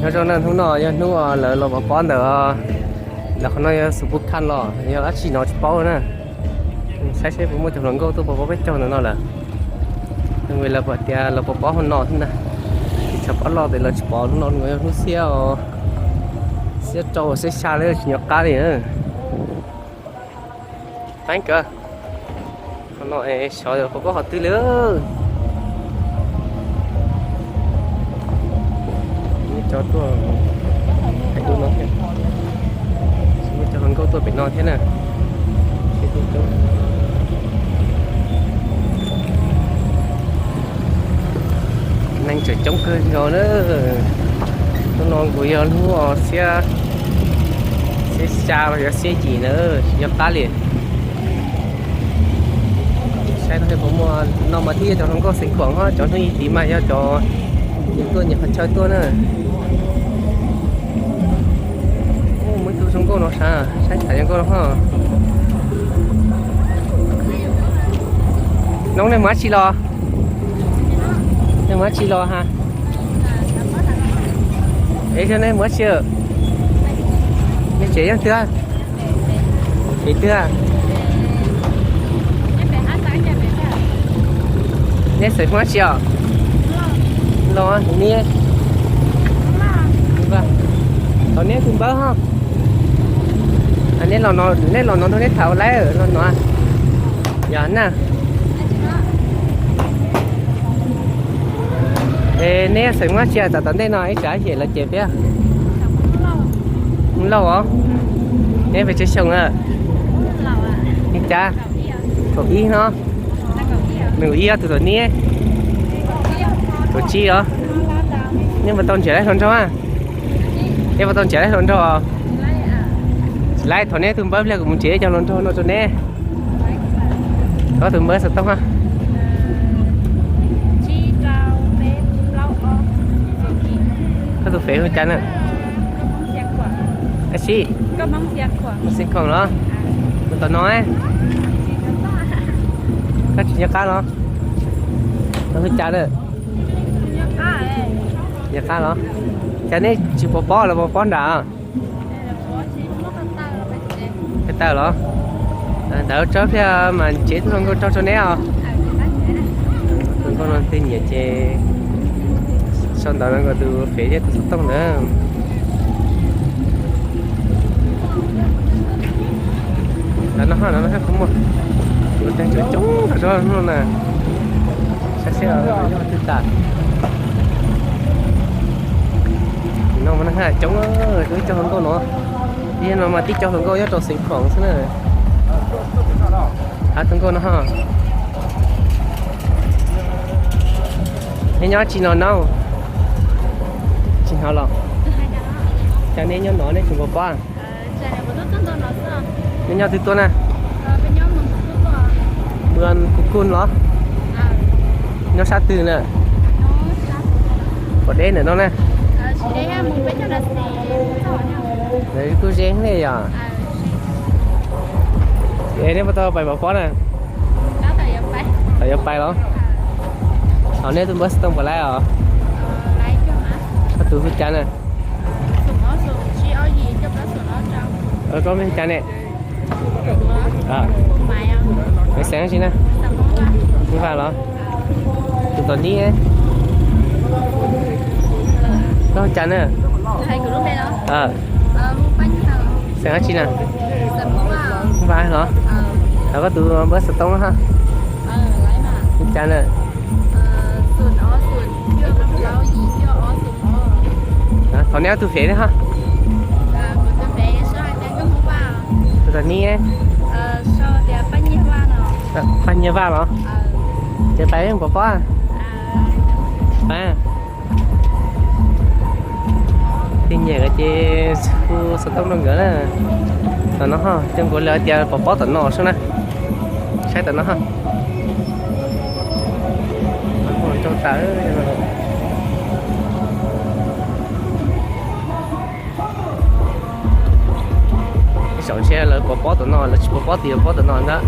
Nyob zoo na, hnub no yog hnub lawv los pov pob ntawm, lawv qhov no yog xu pub khaj los yog dab tsi no tsis paub na. Saib seb puas muaj cov hluas nkauj tuaj pov pob peb caug ntawm no lawm. Vim lawv pom tias lawv pov pob hauv no xwb na, tsis tshua paub los ces lawv tsis pov hnub no, hnub no yog hnub xiab, xiab rau xiab xya lawm tsis nco qab li. Thank you. Qhov no xyov pov pob qhov twg li. Muaj cov tuaj, muaj cov hluas nkauj tuaj pem no thiab na. Neeg tseem coob kawg nkaus na. Hnub no kuj yog hnub xiab, xiab xya los yog xiab yim na, tsis nco qab li. Saib no puas muaj, no mas thiaj yog cov hluas nkauj Xeev Khuam, ho cov hnub ib tiv mas yog cov nyias tuaj nyias qhov chaw tuaj na. Muaj ib tug zoo nkauj no sav, saib tham zoo nkauj no ho. Noob, nej mus dab tsi los? Nej mus dab tsi los ha? Es yog nej mus dab tsi? Nej tsev yeej twg? Tsev twg? Nej xeem Hmoob dab tsi os? Los niab. Thaum neb tus npawb ho. Neb los no, neb los no nrog neb tham ua laib los no. Yog na. Es neb xeem Hmoob dab tsi, tam tom ntej no ib tsam yem los ces peb. Hmoob Lauj os. Neb pes tsawg xyoo lawm? Li cas? Kaum ib no. Nees nkaum ib, tus tom niab. Kaum tsib os. Neb puas tau nrhiav laib hluas nraug a? Neb puas tau nrhiav laib hluas nraug? Tsis laib, thov neb tus npawb pliag kuv mus nrhiav cov hluas nraug no rau neb. Koj tus npawb xov tooj a? Koj tus fev hu cas na? Ab si, Xeev Khuam los? Tus tom no, koj tsis nco qab los? Tus hu cas na? Nco qab los? Cas neb tsis pov pob los pov pob nram? Peb tawm los. Ntawd tso pliag mas nrhiav tus hluas nkauj rau rau neb os. Tus nkauj no twg nyiam ces sau ntawv no kom tus fev thiab tus xov tooj ntawd. Ntawm no, ntawm no kuj muaj, tus neeg coob coob zog no na. Saib seb yog twg tas. No mas neeg coob, ib co hluas nkauj no. Ib no mas tib co hluas nkauj nyob rau Xeev Khuam xwb na. Hab tus nkauj no ho. Neb nyob tsi no na? Tsis hnov los? Cas neb nyob no neb tsis npau pob? Neb nyob twg tuaj na? Npua Kuj Kuj los? Nyob sab twg na? Pom deb ntawm no na. Kuj ze ne yog. Es neb puas tau pais pov pob na? Tau yuav pais los? Thaum neb tus npawb xov tooj puas laib os? Koj tus hu cas na? Koj npe hu cas ne? Xeem dab tsi na? Vaj los? Tus tom nib. Koj hu cas na? Xeem dab tsi na? Vaj los? Koj tus npawb xov tooj ha? Hu cas na? Thov neb ob tug fev thiab ha. Tus tom nib. Paj Nyiag Vaj los? Ces pais pov pob. Pais. Tus nyiam ces hu xov tooj rau nkawd na. Tom no ho, cov nkaus li tias pov pob tom no sub na. Saib tom no ho. Rau tas. Saum ntshe lawv pov pob tom no, lawv tsis pov pob tim pob tom no ntag.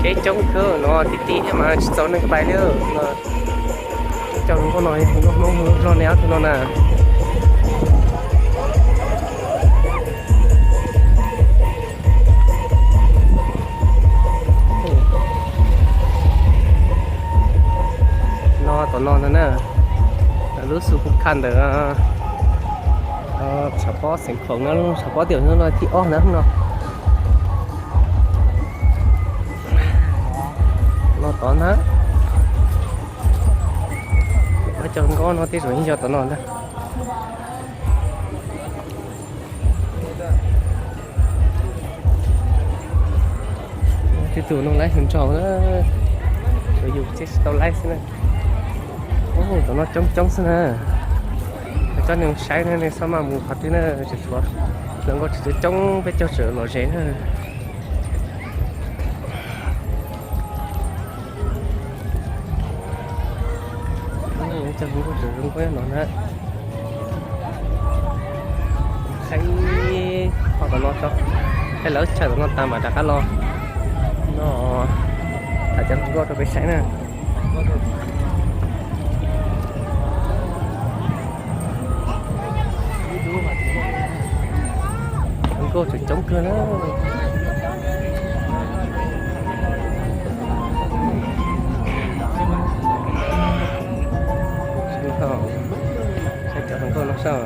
Teb coob kawg no, tib tib thiab mas tsis txaus neeg pais li. Cov hluas nkauj no, hluas nkauj Hmoob hluas nkauj Nplog ne, ob tug no na. No tom no ntag na, lub xu Phu Kha ntawm tshav pob Xeev Khuam no, tshav pob tiam no thib ob ntag no. No tod ntag. Cov hluas nkauj no tej zaum yeej yog tom no ntag. Twb tus no laib hluas nraug na, tsuas yus thiaj tsis tau laib xwb na. Tom no coob coob xwb na. Coj nej saib na, nej xob maj mus qhov twg na, tseem tshuav hluas nkauj tseem coob, peb caug tseem lom zem na. Cov hluas nkauj tseem zoo nkauj no na. Qhaib qhov tom no tso, qhaib lawv chaw tom no tas mam rov qab los no, tham cov hluas nkauj rau peb saib na. Hluas nkauj tseem coob kawg na. Saib cov hluas nkauj no saib,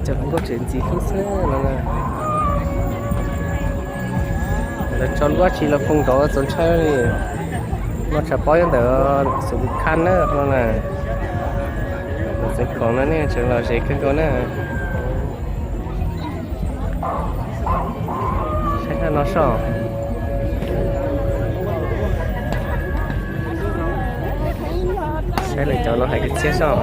cov hluas nkauj tseem ntxim hlub xwb no na. Lawv tso lub dab tsi los phoov nrov txaus ntshai li. No tshav pob nyob ntawm Xeev Khuam na no na. Xeev Khuam no nej tseem lom zem kawg nkaus na. Saib no soj. Saib lawv cov no hais kwv txhiaj soj.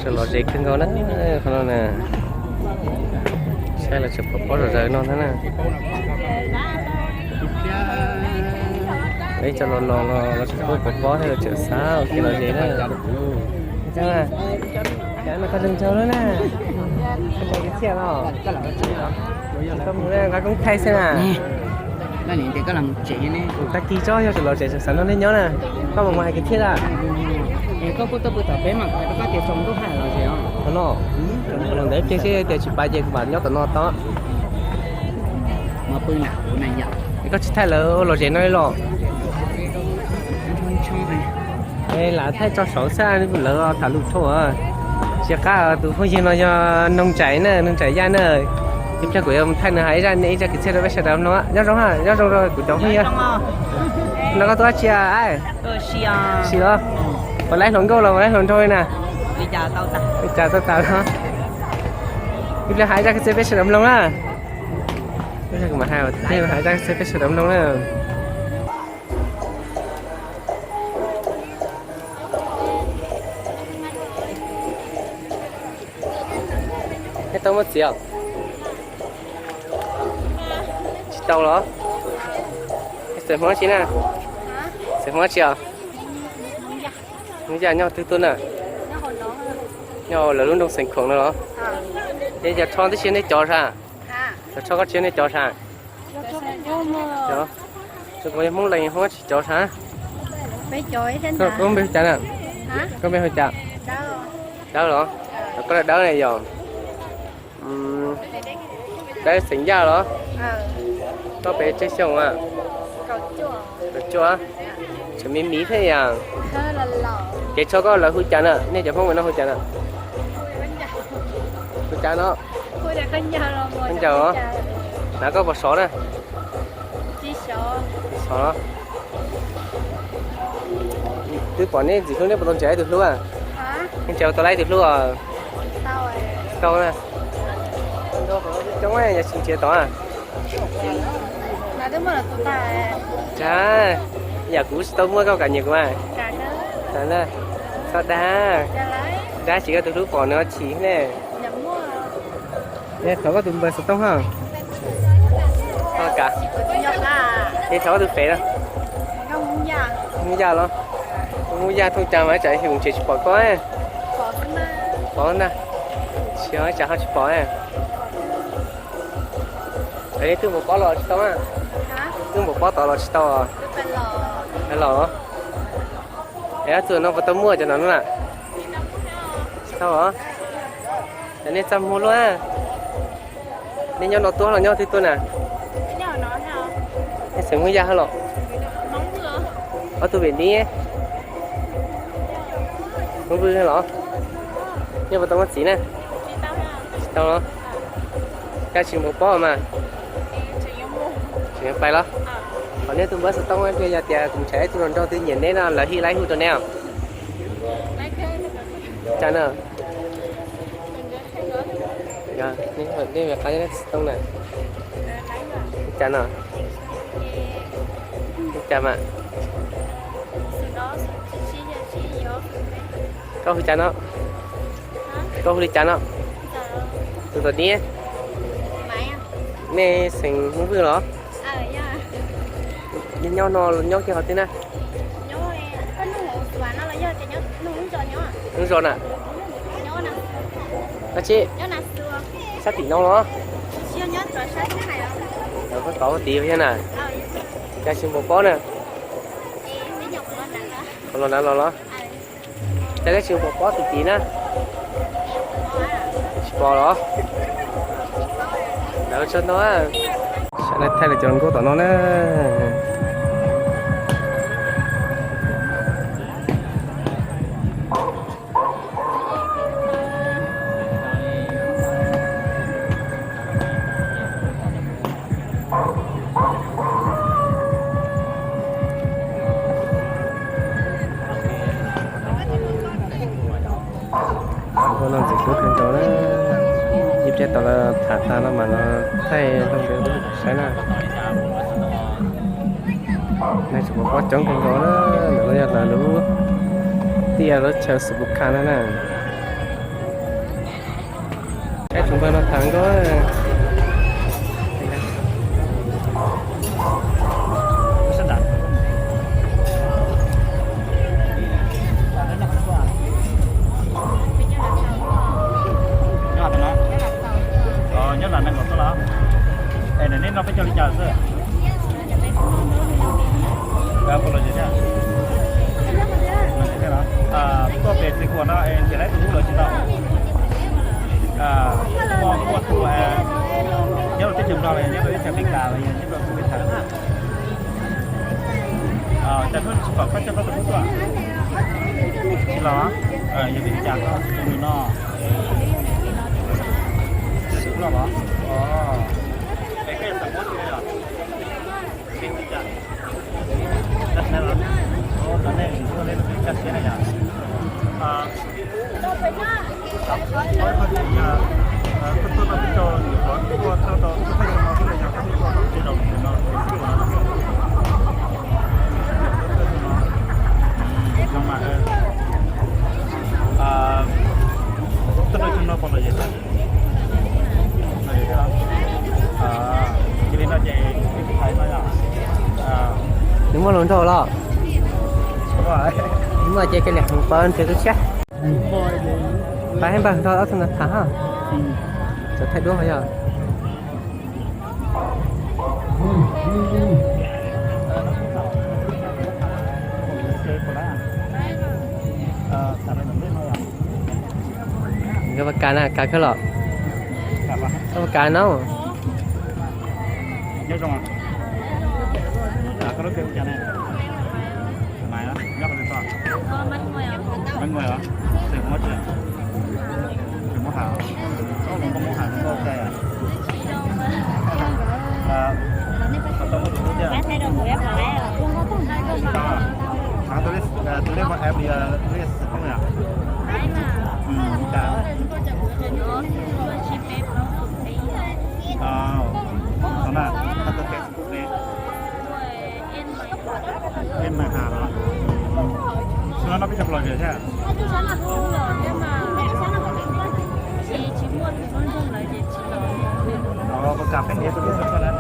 Tseem lom zem kawg nkaus na, qhov no na. Saib lawv tseem pov pob zom zaws no thiab na. Ib co los los los tseem pov pob thiab, lawv tseem xav ua ke lom zem na. Cas no koj zoo nraug lawm na, koj hais kwv txhiaj los? Koj mus nqa koob thaij xwb na. Tag kis tso yog tseem lom zem tseem xav nrog nej nyob na, koj mam mus hais kwv txhiaj na. Qhov no, los ntawd pliag seb tias tsis pais ces kuv mam nyob tom no tod. Es koj tsis thaij lawv ua lom zem no li los? Es lam thaij tso saud xwb, lawv tham lus dhau. Tsis qab, tus phooj ywg no yog Noog Ntsais na, Noog Ntsais Yaj na. Ib pliag kuv yuav mus thaij nws hais ib zaj, ib zaj kwv txhiaj rau peb sawv daws mloog. Nyob zoo, nyob zoo rau kuv cov phooj ywg. No koj tuaj dab tsi a? Sim los? Puas laib hluas nkauj los puas laib hluas nraug li na? Li cas tau tas los? Ib pliag hais ib zaj kwv txhiaj peb sawv daws mloog na. Ib pliag kuv mam hais, hais ib zaj kwv txhiaj peb sawv daws mloog na. Nej tau muaj txiv os? Tsis tau los? Xeem Hmoob tsi na? Xeem Hmoob tsi os? Hmoob Yaj nyob twg tuaj na? Nyob lawv lub nroog Xeem Khoom no los? Es yog Tsho tib si nej cov sas? Yog Tsho koj tsis yog nej cov sas? Kuv yog Hmoob Lees, Hmoob tsis cov sas? Koj npe hu cas na? Koj npe hu cas? Dawb los? Koj dawb na yog? Dawb xeem Yaj los? Koj pes tsawg xyoo a? Kaum cuaj. Tseem me miv thiab yom. Ces Tsho koj lawv hu cas na? Nej cov Hmoob no hu cas na? Hu cas no? Khaub ncaws os. Hnav koj puas sov na? Sov. Twb pom nej ntxim hlub, nej puas tau nrhiav ib tug hlub a? Nej nrhiav tau lawm ib tug hlub os? Tau na. Coob, yog tsis nrhiav tod a? Yam kuv tsis tau muaj koj kam nyiam kuv a. Txhob dag, dag tsis koj tus hlub pom nws chim ne. Thov koj tus npawb xov tooj ha. Es thov koj tus fev na. Hmoob Yaj los? Hmoob Yaj thooj cas mas tsam ib ntsis tsis pom koj. Pom na. Tsis yog tsam ho tsis pom. Nej twb npau pob los tsis tau? Twb npau pob tod los tsis tau? Los. Es ob tug no puas tau muaj cov no na? Tsis tau os. Ces nej txaj muag luaj. Nej nyob no tuaj los nyob twg tuaj na? Nej xeem Hmoob Yaj hab los? Ob tug pem nib Hmoob Vwj los? Nej puas tau muaj txiv na? Tsis tau los? Cas tsis npau pob mas? Tseem yuav pais los? Qhov nej tus npawb xov tooj, yog tias kuv tsam ib tug hluas nraug twg nyiam neb no lawv hib laib hu rau neb os. Cas na? Yog nej qab xov tooj na. Cas no? Cas mas? Koj hu cas no? Koj hu li cas no? Tus tom nib. Nej xeem Hmoob Vwj los? Nyob no nyob kiag qhov twg na? Lub zos na? Dab tsi? Sab tim no los? Koj tod ua tid thiab na. Cas tsis npau pob na? Los nav los los? Cas koj tsis npau pob tus tid na? Tsis pom los? Ntawd tso no. Sawv daws thaij lawv cov hluas nkauj tom no na. Ua no ntxim hlub kawg nkaus na. Ib pliag tau lawv tham tag no mas los thaij rau peb saib na. Nej tsis pom pob coob kawg nkaus na, ntawm no yog lawv lub tiaj lub chaw Xus Pus Khas na na. Saib tus npawg no tham nkauj. Nyob Lam Neeg Kaum Tuaj los? Es nim no peb cog li cas xwb? Puas los yog thiab? Tuaj pem Xis Khuam no es nrhiav laib tus hlub lawv tsis tau. Muaj tus nyob rau teb chaws Nplog los yog nyob rau teb chaws Amelikas los yog nyob rau teb chaws Cas hnub tsis pom koj coj koj tus hlub tuaj? Tsis los? Yog vim li cas koj tsis tus nws no? Tsis loj los? Es koj yog xeem Hmoob tsi yog? Nws muaj hluas nraug los? Nws muaj ces koj niam hloov pawg nrhiav tu siab. Pab hab npawg nrog ob tug ntawd tham hab. Txawm thaij duab ho yog. Nkawd puas kam na, kam kawg los? Koj puas kam no? Em mas has los? Xyoo no noj peb caug pes lawm thiab? Puas kam peb niam tus hlub tuaj na?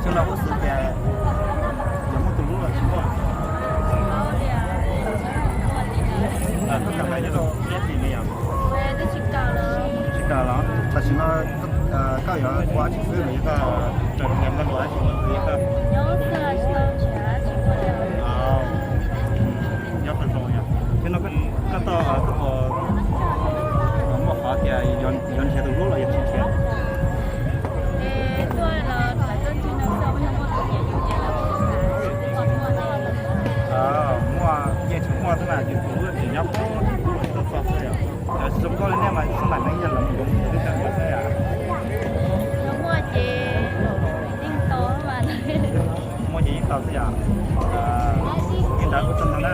Xyoo no puas xav tias yuav muaj tus hlub los tsis muaj? Koj kam peb niam tus hlub tiag tiag li yom? Tsis Los tam sim no koj yuav ua dab tsi xwb los yog koj raws li npaj luas dab tsi los yog koj nyob qhov zoo yom? Thiab no koj tau koj puas muaj qhov tias yuav nrhiav tus hlub los yog tsis nrhiav? Muaj, yeej tseem muaj xwb mas, tus hlub tseem nyob puag tus hlub tsis tau txog xwb yom. Tsis zoo nkauj li nej mas xab ntais neeb yog lawv mus yoov tus twb tau muaj xwb yom. Muaj ces yeej tau xwb yom. Li ntawd kuj tau no na.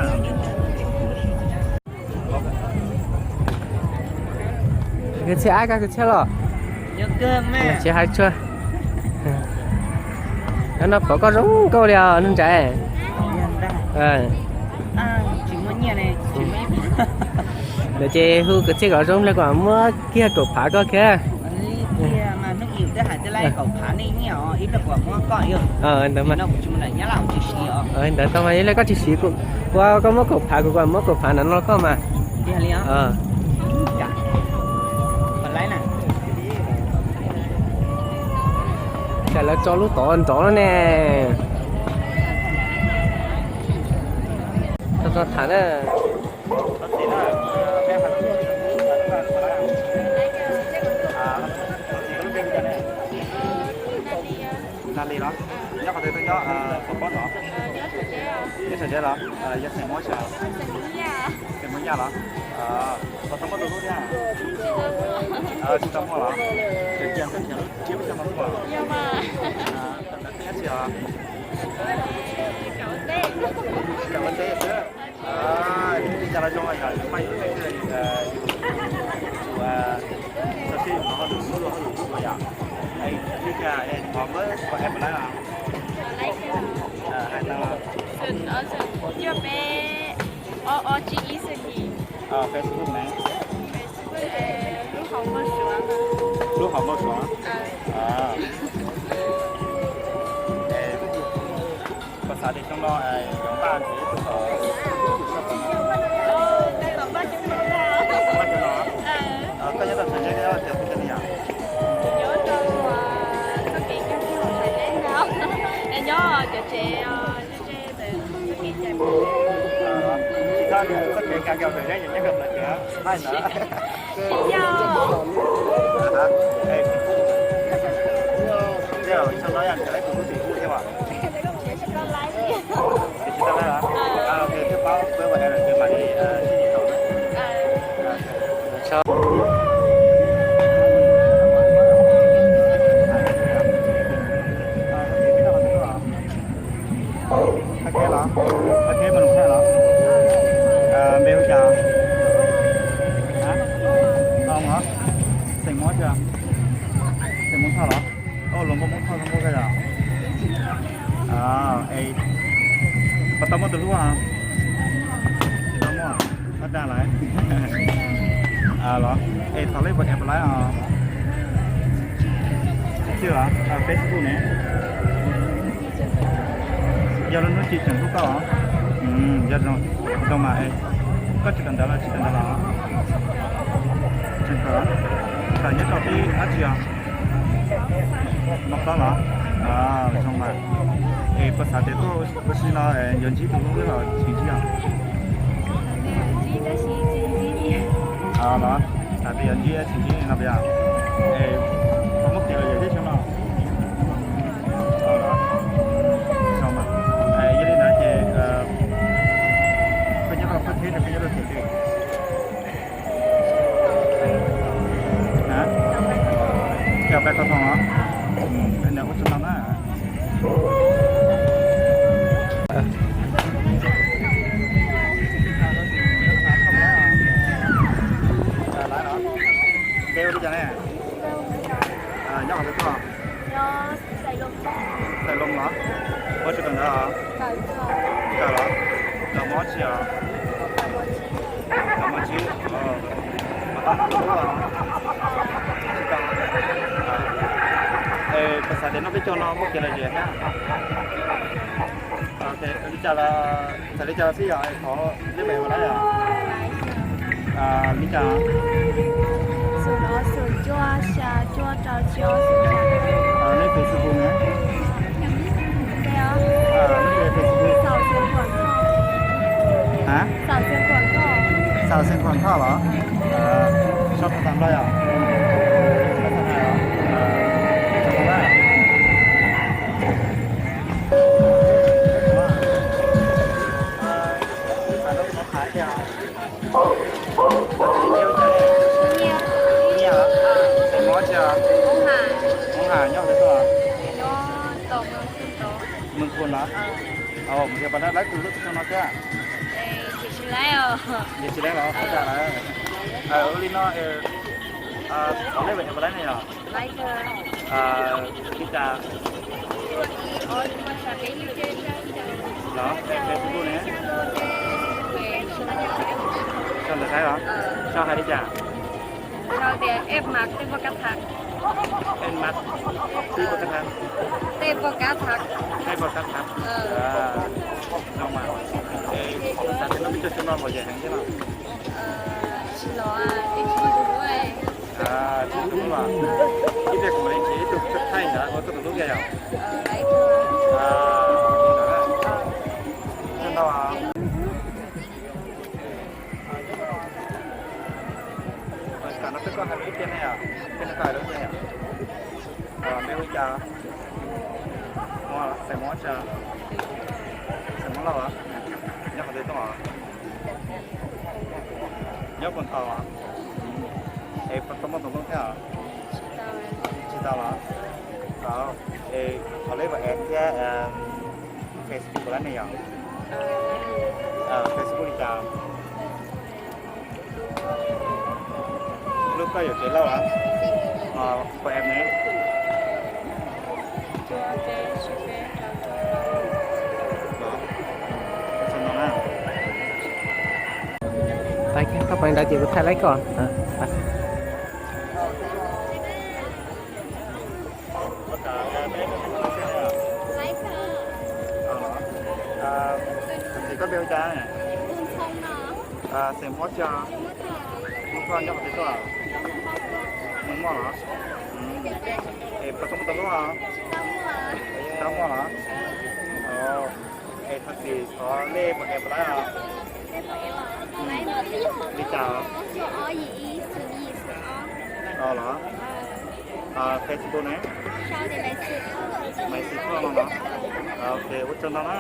Kwv txhiaj ab, koj kwv txhiaj los? Tsis hais tsuag. Cov no pom koj zoo nkauj li os neeg ntxawm. Lawm ces hu kwv txhiaj kom zoo nplawg kom muab kiag kaum phav koj kiag. Ntawd mas, ntawd tau mas, ib le koj tsis siv, kuv, koj muab kaum phav kuv, kuv muab kaum phav ntawm no koj mas. Cas lawv tso lub tod nrov ne. Tau tso tham na. Natalie los? Nyob qhov twg tuaj nyob? Nyob Fo Pob los? Nyob Sa Dej los? Yog xeem Hmoob los? Xeem Hmoob Yaj los? Puas tau muaj tus hlub thiab? Tsis tau muaj los? Cia ntawd nrhiav lub tshiab peb cov no tuaj. Tawm ntawd peb tsis os? Tawm ua teb xwb. Li cas los zoo yom, yus paj yus teb xwb, yus tsum xav siab yus hnov lus hlub los hlub hlub yom. Li cas es thov npawb forever life os? Hais tau los? Facebook ne? Lub hauv Npauj Suav. Koj xav tias xyoo no yuav npaj ntxiv ib tug tom? Koj nyob rau Tshav Nceeb, koj tias tus cov li yom? Tsis txhob tias txoj kev kas kiag tus Nceeb, nyob rau Tshav Nceeb, hais ntawd. Tej zaum xyoo no yog nrhiav ib tug hlub tim ub thiab as? Tsis tau laib los? Twb paub peb ua es lawm ces mam li sib ntsib tau. Qhov kev los? Qhov kev mas lus thaj los? Npe hu cas? Xeem Hmoob tsis? Xeem Hmoob Thoj los? Luag npauj Hmoob Thoj zoo nkauj kawg yom. Es puas tau muaj tus hlub? Tsis tau muaj, txhob dag lawm. Los es thov lej forever life os. Tsis, Facebook ne. Yog lub hnub tsis tseem hlub koj os. Yog zoo mas, koj tsis kawm ntawv los tsis kawm ntawv los? Tseem kawm. Kawm nyob rau peb dab tsi os? Mos Pab los? Zoo mas. Es puas xav tias tuaj ua si no yuav ntsib tus hlub los tsis ntsib os? Los xav tias yuav ntsib tsis ntsib no puas yog? Es koj muab kev los yog tib xyoo no. Zoo mas. Yog li ntawd ces koj nyob rau qhov twg, koj nyob rau tsev twg? Ces peb qhov thoom os. Ua tsaug ntau na. Peb ua li cas ne? Nyob qhov twg tuaj? Xais Loos los? Ua tsis kawm ntawv los? Kawm los? Kawm mob tsi os? Kawm mob tsib. Tsis tau. Es puas xav tias noj peb caug no muaj kev lom zem thiab? Li cas los, txawm li cas los xij yog thov lej forever life os. Li cas? Rau tsis ob xyoo. Nej Facebook ne? Hab? Xaus Xeev Khuam Thoj los? Sau tau tas nplog yom? Nyiaj hos? Xeem Muas tsi? Hmoob Ham nyob qhov twg tuaj? Mws Phoo los? Mus yog pas lawv tus lub txoj no thiab? Ces tsis lawv los qhov cas lawm? Ua li no, qhov lej vas ev pas laib ne yom? Li cas? Los, Facebook ne? Sau ntawv Thaib los? Sau hais li cas? Tej poj kab thab. Tej poj kab thab. Zoo mas. Es xav tias no peb cov xyoo no lom zem heev thiab los? Tsis tub los. Ib pliag kuv mam li nrhiav ib tug thaij ntawd ua tuaj tus hlub kiag yom? Ntau. Tam no peb koj hais lus ib pliag ne yom? Peb no koj hais lus ib pliag yom? Npe hu li cas? Xeem Muas tsi? Xeem Muas Lauj los? Nyob qhov twg tuaj? Nyob puag tod. Es puas tau muaj tus hlub thiab? Tsis tau los? Es qhov lej vas ev thiab Facebook puas laib ne yom? Facebook li cas? Lub koj yuam kev lauj los? Puas ev ne? Thaij kiag, koj pais ntawd ces kuv thaij laib koj. Tus txiv koj npe hu cas? Xeem Muas tsi? Muas Thoj nyob qhov twg tuaj? Muas Thoj los? Es puas tau muaj tus hlub? Tsis tau muaj los? Es thov txim, qhov lej puas ev puas laib os? Li cas? Los? Facebook ne? Maiv Xis Thoj no los? Ok, ua tsaug ntau na.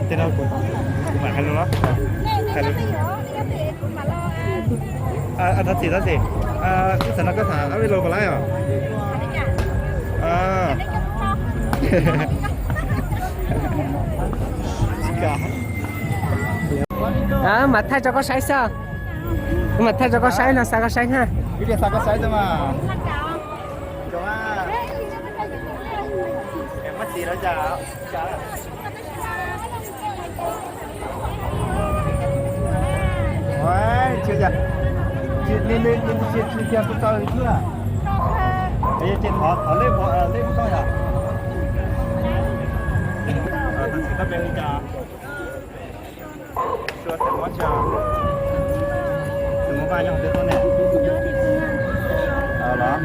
Tej no kuv mam hais lus los? Thov txim, thov txim. Ib txhia no koj tham ab vij laus puas laib os? Mam thaij rau koj saib xwb. Mam thaij rau koj saib no, xa koj saib na. Ib pliag xa koj saib xwb mas. Tus txiv koj npe hu li cas? Xeem Muas tsi? Xeem Muas Vaj nyob qhov twg tuaj ne? Los,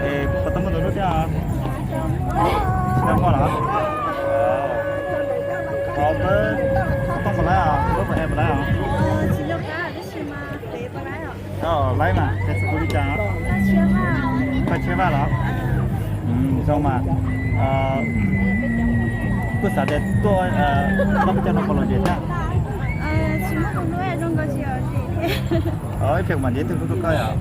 es puas tau muaj tus hlub thiab? Tsis tau muaj los? Qhov peb xov tooj puas laib os, Facebook puas ev puas laib os? Laib mas, Facebook li cas? Paj Tshiab Vaj los? Zoo mas. Kuj xav tias tuaj nrog peb cov no los lom zem thiab. Ib pliag kuv mam nrhiav ib tug hlub rau koj yom.